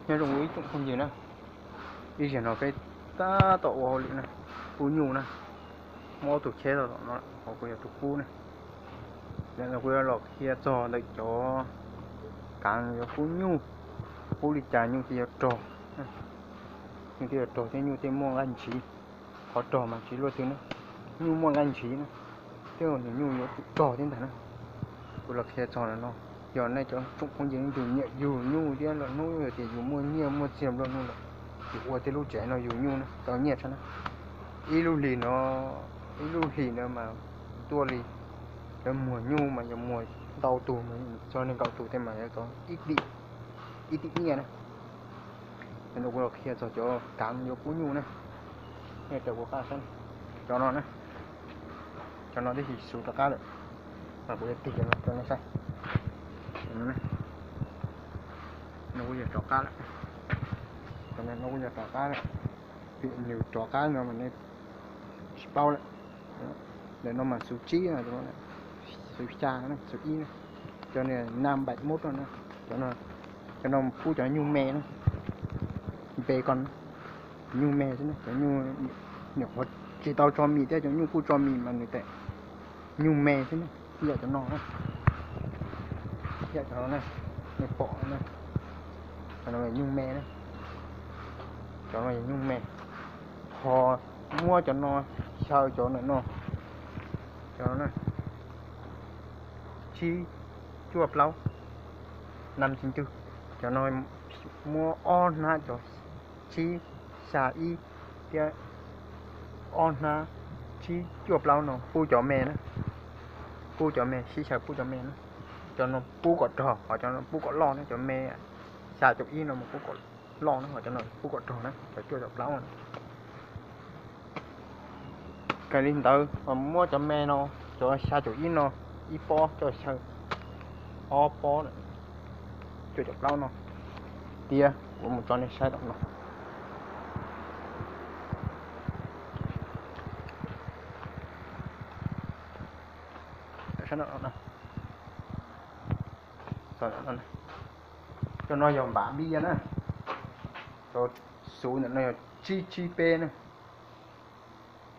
Nyob zoo ib tsoom phooj ywg na, ib zaug no peb tab tom ua hauj lwm na, pub nyuj na, muaj ob tug cheb tau tom no, qhov kuv yog tus pub na. Lawm no kuv yuav los qhia txog ntawm cov kaav yuav pub nyuj, pub li cas nyuj thiaj yuav rog, nyuj thiaj yuav rog thiab nyuj thiaj muaj nqaij ntshiv. Qhov rog mas tsis luaj twg na, nyuj muaj nqaij ntshiv na, thiab nws nyuj yuav tsum rog thiab ntag na. Kuv los qhia txog no, yog nej cov tsoom phooj ywg yus nyiam yug nyuj thiab los hnub yog tias yus muaj nyiaj muaj txiag nplua nuj lawm, yus ua tej lub tsev no yug nyuj na tau nyiaj tshaj na. Ib lub hlis no, ib lub hlis no mas tuaj li, lawv muag nyuj mas yog muag ntau tus, txog nees nkaum tus tej mas yuav tau ib tim, ib tim nyiaj na. Ntawm no kuv los qhia txog cov kaav yuav pub nyuj na. Nej raws kuv qab saib, cov no na, cov no twb tsis xuv rov qab lawm, mas kuv yuav tig cov no rau nej saib. No kuj yog rov qab lawm, no kuj yog rov qab lawm, vim nws rov qab no mas nej tsis paub lawm. Ntawm no mas xuv tsib, xuv xya, xuv ib na, cov niag nam npaim mub no, cov no pub cov nyuj me na, npe ko nyuj me xwb na, cov nyuj nyuam qhuav tsis tau tso mis thiab, cov nyuj kuj tso mis mas nws tes nyuj me xwb na, ib yam cov no na, ib yam cov no na, nej pom na, cov no yog nyuj me na, cov no yog nyuj me, ho muab cov no xyaw cov ntawm no, cov no na, tsib cuaj plaub, nam tsis ntws, cov no muab ob hnab cov tsib xya ib thiab ob hnab tsib cuaj plaub no pub cov me na, pub cov me, sib xyaw pub cov me na, cov no pub kom rog, ho cov no pub kom loj na, cov me xya caum ib no mas pub kom loj na, ho cov no pub kom rog na, cov cuaj caum plaub no. Raws li ntawd muab cov me no, cov xya caum ib no, ib pob coj xyaw, ob pob cuaj caum plaub no, tiag kuv mus tso nej saib tom no. Cov no yog npav npia na, cov xuv ntawm no yog tsib tsib peb na,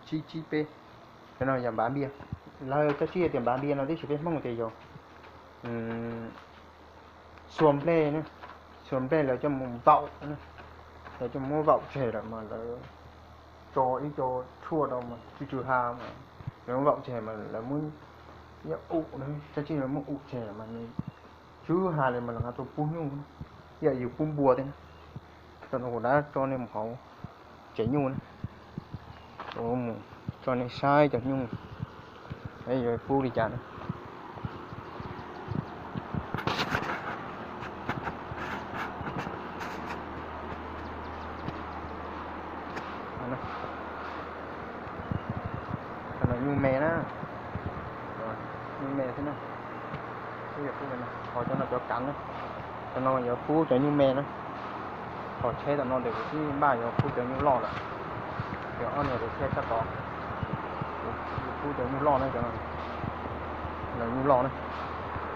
tsib tsib peb, cov no yog npav npia. Lawv cov tsib tias npav npia no tib si peb Hmoob tias yog xua nplej, xua nplej lawv coj mus vaum, lawv coj muab vaum tseg lawm mas lawv tso ib co tshuaj rau mas tsw tsw ha mas lawv muab vaum tseg mas lawv muab ib yam ub, cov tsib lawv muab ub tseg mas nws tsw ha li mas lawv nqa tuaj pub nyuj, ib yam yus pub npua thiab na. Tam no kuv rov tso nej mus hauv tsev nyuj na, kuv mus tso nej saib cov nyuj yuav pub li cas na. Cov no nyuj me na, nyuj me xwb na. Ho cov no cov kav na, cov no yuav pub cov nyuj me na. Ho tsheb tom no ces kuv twb npaj yuav pub cov nyuj loj lawm, cov ob niag kuv thiaj tshaj tod, kuv pub cov nyuj loj na, cov no nyuj loj na,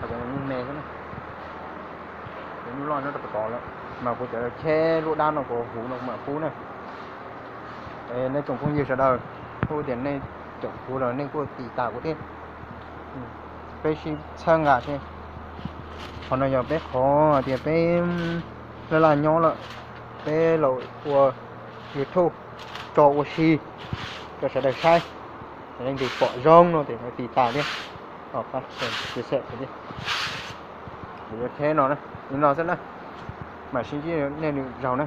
ho cov no nyuj me xwb na. Cov nyuj loj nyob rau tom tod lawm, mas kuv cov cheb luaj dab no kuv huv no kuv mam pub na. Nej tsoom phooj ywg sawv daws, kuj tias nej caum kuv los nej kuj tiv tas kuv thiab. Peb sib txhawb nqa seb. Qhov no yog peb qhov hais tias peb laj laj nyob lawm, peb los ua YouTube tso ua si rau sawv daws saib. Leej twg pom zoo no ces tiv tas thiab, kuv yuav cheb no, li no xwb na, mam sib ntsib nej lwm zaug na.